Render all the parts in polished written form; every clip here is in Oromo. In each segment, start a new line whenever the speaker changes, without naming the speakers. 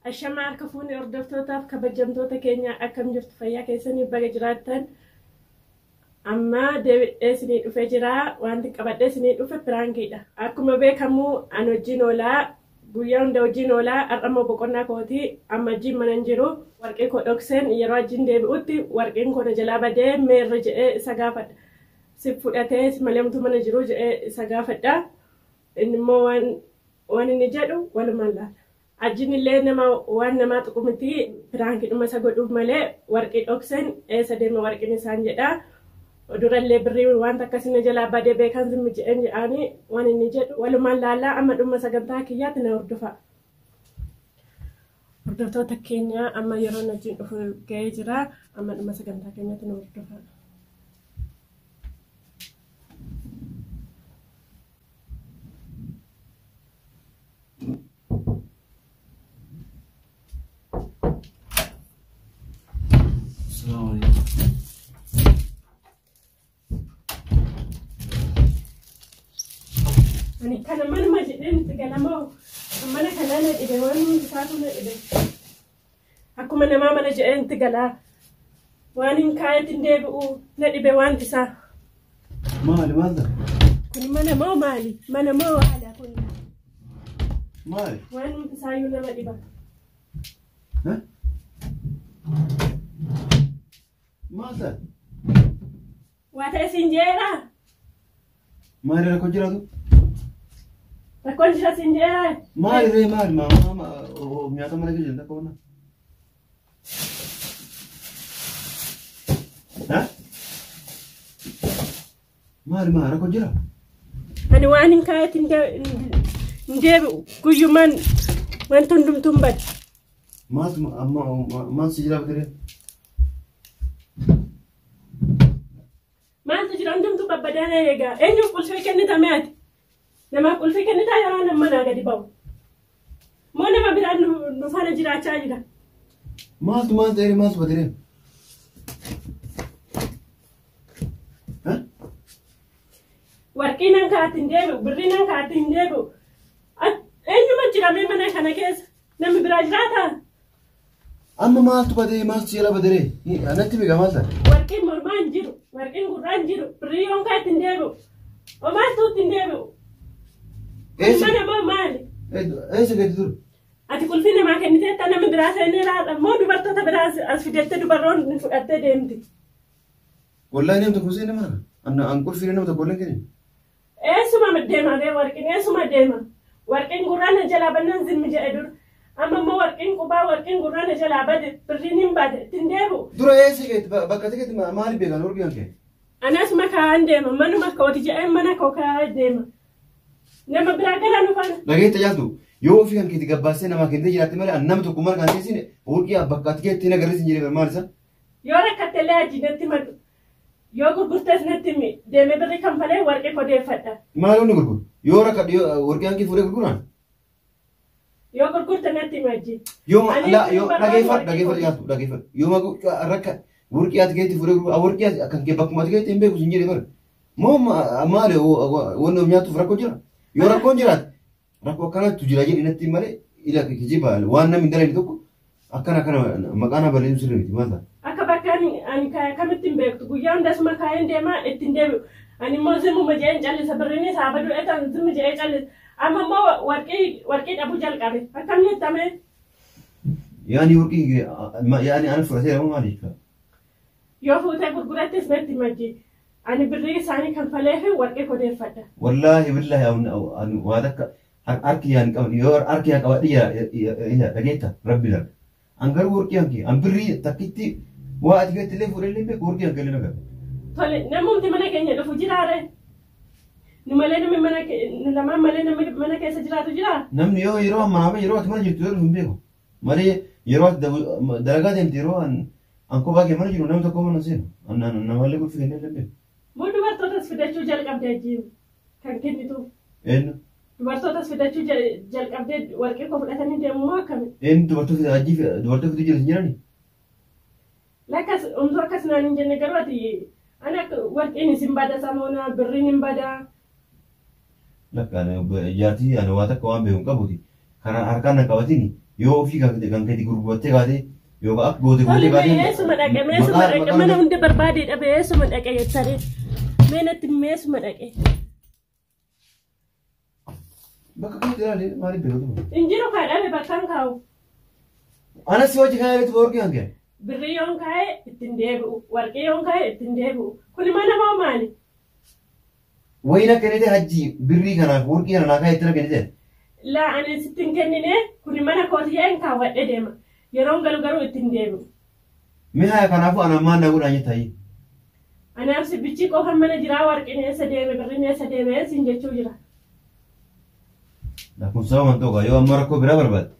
Ashama harka fuunee hordoftootaaf kabajamtoota keenya, akkam jirtu? Fayyaa keessanii? Baga jiraattan. Amma deebi'ee isinii dhufee jira. Wanti qabadhee isinii dhufe prankiidha. Akkuma beekamu an hojiin oolaa, guyyaa hunda hojiin oolaa. Har'a immoo boqonnaa kooti. Amma hojiin mana hin jiru. Warqee koo dhokseen yeroo hojiin deebi'utti warqeen koo na jalaa badee meerre jedhee isa gaafadha. Si fudhatee si malee homtuu mana jiru jedhee isa gaafadha. Inni immoo waan inni jedhu walumaan laala. Ajjiin illee nama waan namaa tuqu miti, prankidhuma isa godhuuf malee warqii dhokseen eessa deeme warqiin isaan jedha. Durallee birrii wanta akkasii na jalaa badee beekan zimmi jedheen jedhaanii waan inni jedhu walumaan laallaa. Amma dhuma sagantaa kiyyaatti na hordofa. Hordoftoota keenya, amma yeroo hojiin dhufu ga'ee jira. Amma dhuma sagantaa keenyaatti na hordofa.
Assalamu alaikum.
Ani kana manuma jedheen itti galamoo mana kanaa na dhibe, waan hundi isaatu na dhibe. Akkuma namaa mana jedheen itti galaa. Waan hin kaayetti hin deebi'u, na dhibe wanti isaa.
Maali, maal ta'a?
Kun mana moo maali? Mana moo haala kun?
Maali?
Waan hundi isaayyuu nama dhiba.
Ha? Maal ta'a?
Waa ta'e siin jeeraa?
Maali, rakkoo jiraatu?
Rakkoon jira siin jeeraa?
Maali ree, maali maama nyaata mana keessa takka onna? Ha? Maali, maali, rakkoo jira?
Ani waan hin kaayetti hin deebi'u. Guyyumaan wanta hundumtuu hin badu.
Maaltu amma maal si jira bitiree?
Maaltu jira? Hundumtuu babbadaa na eegaa. Eenyuuf qulfii kennitame ati? Namaaf qulfii kennitaa yeroo nama manaa gadi ba'u? Moo nama biraan nu faana jiraachaa jira?
Maaltu maal ta'e, maaltu badiree? Ha?
Warqii nan kaa'atti hin deebi'u, birrii nan kaa'atti hin deebi'u. Eenyuma jiramee mana kana keessa? Namni biraa jiraataa?
Amma maaltu badee, maaltu si jala badiree? Anatti beekaa, maal ta'e?
Warqiin mormaa hin jiru, warqiin gurraa hin jiru, birrii yoon kaa'atti hin deebi'u. Omaaltu itti hin deebi'u.
Eessa?
Mana moo maali?
Eessa gadi ture?
Ati qulfii namaa kenniteetta, namni biraa seenee raadha moo dubartoota biraa as fidattee dubarroonni fudhattee deemti?
Wallahi nama tokko seene mana. An qulfii nama tokko illee kennin.
Eessuma deema ree warqiin, eessuma deema? Warqiin gurraa na jalaa bannaan zimmi jedhe dur. Amma immoo warqiin qubaa, warqiin gurraa na jalaa bade, birriin hin bade, ittiin deebi'u.
Dura eessa geetti, bakka ati geetti maali beekan warqii kan kee?
Anas kaa'an deema, manuma kooti jedheen mana koo kaa'aa deema. Nama biraa gara nu faana.
Dhageetta jaaltu, yoo ofii kan keetti gabbaasee namaa kennitee jiraatte malee an nama tokko mana kan teessine warqii bakka ati geetti na agarsiisin jedhee, maal isa?
Yoo rakkatte illee hajji natti madu. Yoo gurgurtees natti himi. Deemee birrii kanfalee warqii kodeeffadha.
Maal inni gurguru? Yoo rakkadhe yoo warqii kan kee fuudhee gurguraan?
Yoo gurgurte natti himi, hajji.
Yoo
Ani
la yoo
barbaadu
dhageeffadhu,
warqii
dhageeffadhu
koo.
Jaaltu, dhageeffadhu. Yoo magu rakka warqii ati geetti fuudhee gurguru, warqii ati kan kee bakkuma ati geetti hin beeku sin jedhee bara. Moo maali, wanni of nyaatuuf rakkoo jira? Yoo rakkoon jiraate rakkoo akkanaatu jira jedhi natti himi malee ila kijiba waan namni hin dalagne tokko akkana akkana maqaa na balleessu sirrii miti, maal ta'a?
Akka bakka ani kamitti hin beektu. Guyyaa hundasuma kaa'een deema, ittiin deebi'u. Ani immoo zimmuma jedheen callisa, birriinis haa badu eetan zimmi jedhee callisa. Amma immoo warqii dhabuu jalqabe. Akkam jettame?
Yaani warqii yaani ana fudhateera moo maali jechuudha?
Yoo fuutee gurgurattis natti himi. Ani birrii isaanii kanfalee fi warqii kodeeffadha.
Wallaahi billaahi ani waa takka harki yaan qaban, yoo harki yaa qabadhe jira, dhageetta, rabbi darba. An garuu warqii hanke an birrii takkitti waa ati geetti illee fuudhee illee beeku, warqii hanke illee nagarra.
Tole, namumti mana keenya dhufu jiraare? Nu malee namni mana nu lamaan malee namni mana keessa jiraatu jiraa?
Namni yoo yeroo ammaa yeroo ati mana jirtu yoo dhufu hin beeku. Malee yeroo ati dalagaa deemte, yeroo an kophaa kee mana jiru, namni tokko mana seenu. An namallee qulfii kennee illee beeku.
Moo dubartootas fidachuu jalqabde ajjiin kan kennituuf?
Eenyu?
Dubartootas fidachuu jalqabdee warqii koo fudhatanii deemu moo akkami?
Eenyu dubartoota ajjii dubartoota fiduu jiru hin jirani?
Lakkas umtuu akkas naan hin jenne, garuu ati ani akka warqiin isin bada samoona birriin hin bada.
Lakka jaartii ani waa takka waan beeku hin qabuuti. Kana harkaan na qabatini. Yoo ofii kan keeti gurgurattee kaatee yookaan akka goote gootee kaatee.
Eessuma dhaqe meesuma dhaqe mana hunda barbaadee dhabe eessuma dhaqe jettanii mee natti meesuma dhaqe.
Bakka kanatti ilaali maaliif beekatu?
Injiru kaa dhabe bakkaan kaa'u.
Anas hojii kana irratti warqii hanqe.
Birrii yoon kaa'e ittiin deebi'u warqii yoon kaa'e ittiin deebi'u kuni mana moo maali?
Wayiin akka inni ta'e hajji birrii kanaaf warqii kana naa kaa'e itti akka inni ta'e.
Laa ani sitti hin kennine kuni mana kooti jedheen kaawwadhee deema. Yeroon galu garuu ittiin deebi'u.
Mee haya kanaafuu ana maal na godhaan jettaa?
Anaaf sibbichi qofa mana jiraa warqiin eessa deeme birriin eessa deeme siin jechuu jira.
Kun sababa amantaa yoo amma rakkoo biraa barbaadde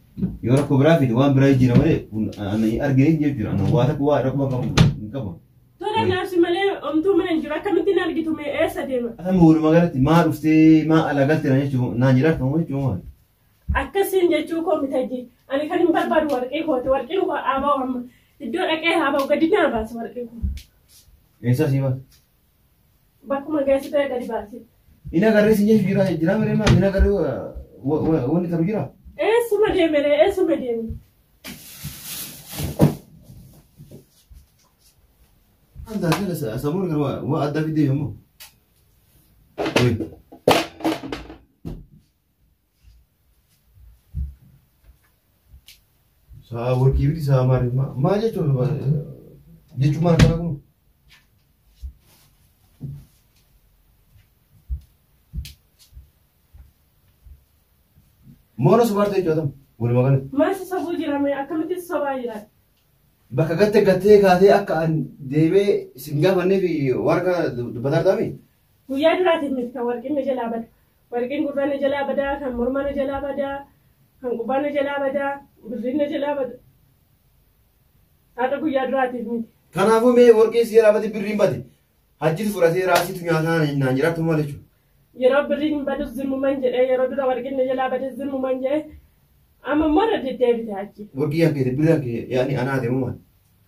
yoo rakkoo biraa fide waan biraa jijjiira malee kun ani argine jechuudha. Ana waa takka waa rakkoo qabu hin qabu.
Tola naafsi malee omtuu mana hin jiru akkamittiin argitu mee eessa deema?
Asama walumaa galatti maa dhuftee maa alaa galte naan jechuun naan jedhaa ta'u jechuun maali?
Akkasiin jechuu koo miti ani kan hin barbaadu warqii kooti warqiin koo haaba'u amma iddoo dhaqee haaba'u gadi naa baasa warqii koo.
Eessaa sii baasa?
Bakkuma geessitee gadi baasi.
Inni agarree siin jechuun jira jira malee maal inni agarree wanni taru jira?
Eessuma deemere eessuma deeme?
Anta asii sammuu kana waa addaa fidee yommuu. Sa'a warqii biti sa'a maali maal jechuun jechuun maal kana kun? Moona subaartee jechuudha walumaa galatti.
Maal si sobuu jira mee akkamitti si sobaa jira?
Bakka gatte gattee kaatee akka an deemee sin gaafannee fi waan kana dubbataa jirtaami?
Guyyaa duraatiin miti kan warqiin na jalaa bada. Warqiin gurraa na jalaa badaa, kan mormaa na jalaa badaa, kan qubaa na jalaa badaa, birriin na jalaa bada. Haadha guyyaa duraatiif miti.
Kanaafuu mee warqii si jalaa bade birriin bade hajjitu fudhatee raasiitu nyaataa naan jiraatu maal jechuudha?
Yeroo birriin badus zimmuman jedhee yeroo dura warqiin na jalaa bades zimmuman jedhee amma immoo irra deddeebite achi.
Warqii hanqee birrii hanqee yaani anaa ta'e moo maal?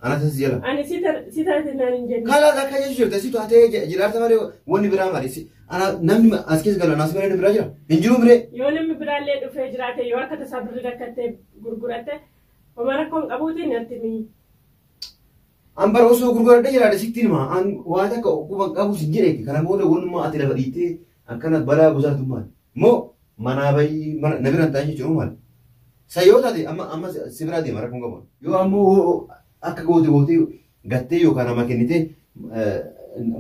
Anaa ta'e si jala.
Ani si taate naan hin jenne.
Kalaas akka jechuun jirta si taatee jiraata malee wanni biraa maali? Ana namni as keessa galu anaas malee namni biraa jira? Hin jiru biree.
Yoo namni biraallee dhufee jiraate yoo akka tasaa birrii rakkattee gurguratte homa rakkoon qabuutiin natti mii.
An bara osoo gurguradhee jiraate sitti hima. An waa takka quba qabu sin jedhe kana booda wannummaa ati lafa dhiittee akkana balaa gosaatu maali? Moo manaa bayii mana na bira hin taa'in jechuun maali? Sa yoo taate amma amma si biraa deema rakkoon qabu. Yoo ammoo akka goote gootee gattee yookaan nama kennitee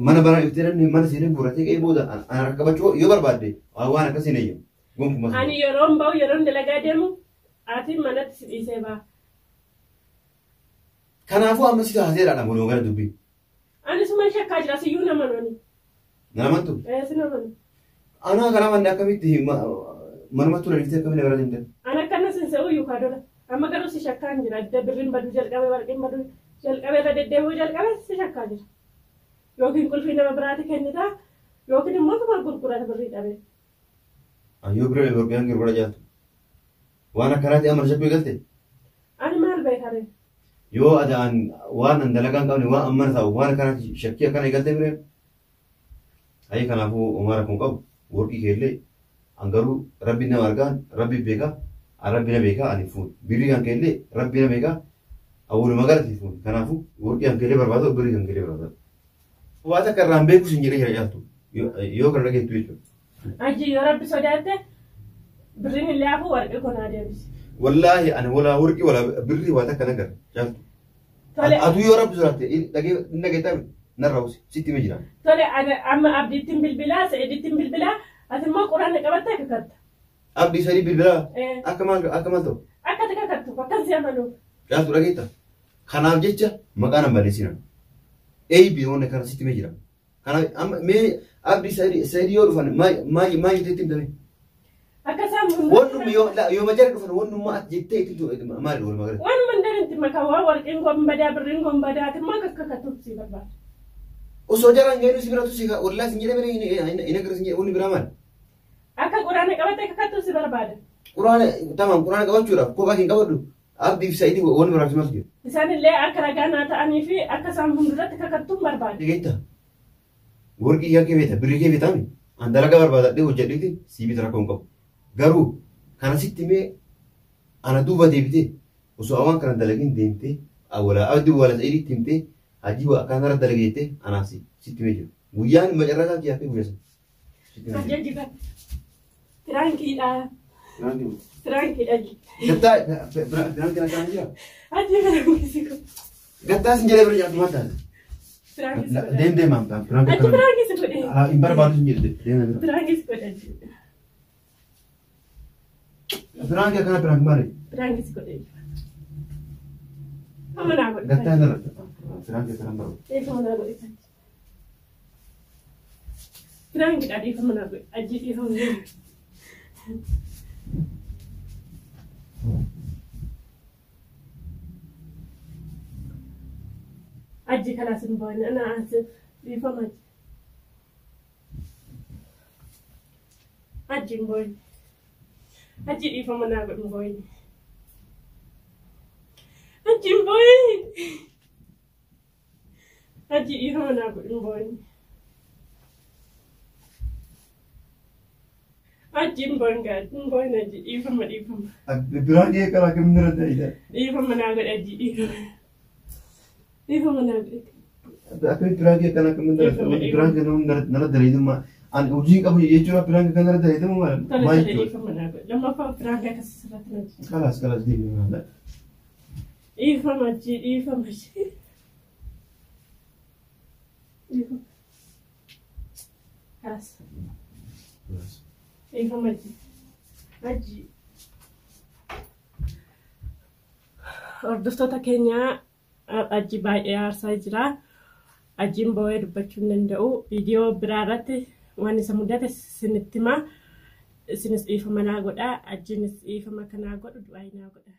mana banaa dhiftee namni mana seenee guurratee ka'ee booda ana harka qabachuu yoo barbaadde waan akkasii hin eeyyamu. Gonkumaa.
Ani yeroon bahu yeroon dalagaa deemu ati manatti si dhiisee baha.
Kanaafuu amma si taateedha walumaa gala dubbii.
Ani suma shakkaa jira siyyuu nama noni.
Na amantu?
Ee si nama noni.
Anaa kana manni akkamitti manumatti tura dhiftee akkamitti na bira deemte?
Ani akkana sin se'u iyyuu kaadora. Amma garuu si shakkaan jira. Adda birriin baduu jalqabe warqiin baduu jalqabe irra deddeebi'uu jalqabe si shakkaa jira. Yookiin qulfii nama biraati kennitaa yookiin immoo tuma gurgurata birrii dhabe.
Yoo bira warqii hangi gurgura jaaltu. Waan akkanaatti amma shakkuu eegalte?
Ani maal beekaree?
Yoo ati an waan an dalagaa hin qabne waan ammana ta'u waan akkanaatti shakkii akkana eegalte biree? Ayi kanaafuu homaa rakkoon qabu warqii keellee an garuu rabbi nama argaan rabbi beekaa an rabbi na beekaa ani fuun birrii kan keellee rabbi na beekaa awwalumaa galatti fuun kanaafuu warqii kan keellee barbaadu birrii kan keellee barbaadu. Waa takka irraan beeku sin jedhee jira caaltu yoo kana dhageettu jechuudha.
Aji yoo rabbi sodaatte birriin illee hafu warqii koo naa deebisi.
Wallaahi ani walaa warqii walaa birrii waa takka nagar caaltu.
Tole
Atuu yoo rabbi sodaatte dhagee dhageettaa narraa usi sitti himee jira.
tole ani amma abdiittiin bilbilaa sa'idittiin bilbilaa ati immoo quraana qabattee kakatta.
Abdii sadii bilbilaa
Ee
akka maal akka maal ta'u
akka ati kakattu akkan si amanuuf.
caaltu dhageetta. Kanaaf jecha maqaa nan balleessina. Eeybi wanna kana sitti himee jira. Kanaaf amma mee abdii sadii yoo dhufan maal maal jettee itti himtame?
Akka isaan
Wannumma yoo yoo majara dhufan wannummaa ati jettee itti himtu maali walumaa galatti?
Waan mandar itti makaa waan warqiin koo hin badaa birriin koo hin badaa ati immoo akka kakattuuf si barbaada.
Osoo jaraan ga'ee si bira tusi wallaahi sin jedhame hin agarra sin jedhe wanni biraa maali?
Akka quraana qabattee kakattuuf si barbaada.
Quraana tamam quraana qabachuudhaaf kophaa kee hin qabadhu abdii fi sa'idii wanni biraaf maaltu jira?
Isaan illee akka ragaa naa ta'anii fi akka isaan fuulduratti kakattuun barbaada.
Dhageetta warqii yaa kee beeta birrii kee beetaami an dalagaa barbaadadhee hojjedheeti sii bita rakkoo hin qabu. Garuu kana sitti mee Ana duuba deebitee osoo waan kana dalagin deemtee wala abdii wala sa'iditti himtee hajii waa akkaan irra dalage jettee anaaf sitti himee jiru. Guyyaan macarraa kiyyaa fi guyyaa sana. Sitti himee jiru.
Ajjajiba. Piraankiidha. Piraankiidha.
Gattaa piraankiin akkana jira.
Aji piraankii si godhe.
Gattaa sin jedhee bira jaartu maal taate?
Piraankii si godhe.
Deem deem amtaan piraankiin
Aji
akkana.
piraankii si godhe.
Hin barbaadu sin jedhe deem bira.
Piraankii si godhe aji.
Piraanki akkana piraanki maali?
Piraankii si godhe. Amma naa godhe.
Gattaa hin irra. Piraanki akkana hin barbaadu.
Dhiifama naa godhe. Piraankiidha dhiifama naa godhe. Aji dhiifama naa godhe. Aji kalaas hin boone ana asif dhiifama aji. Aji hin boone. Aji dhiifama naa godhe hin boone. Aji hin boone. Aji dhiifama naa godhe hin boone. Aji hin boone gaa hin boone aji dhiifama dhiifama.
Piraanki akkana akkamiin irra ta'e?
Dhiifama naa godhe aji dhiifama. Dhiifama naa godhe.
Akkamitti piraanki akkana akkamiin irra ta'e? Piraanki nara dalaydummaa. Ani hojii qabu jechuudha piraanki akkana irra dalaydummaa maal?
Tole
Maal
tole
jechuudha?
dhiifama naa godhe. Lammaffaa piraanki akkasii sirratti na jira.
Kalaas kalaas deebiin maal?
Dhiifama aji dhiifama aji. Dhiifama. Kalaas. Dhiifama aji. Aji. Hordoftoota keenyaa aji baay'ee aarsaa jira. Ajiin boo'ee dubbachuu hin danda'u. Viidiyoo biraa irratti waan isa mudate isinitti hima. Isinis dhiifama naa godha. Ajiinis dhiifama kanaa godhu du'aa naa godha.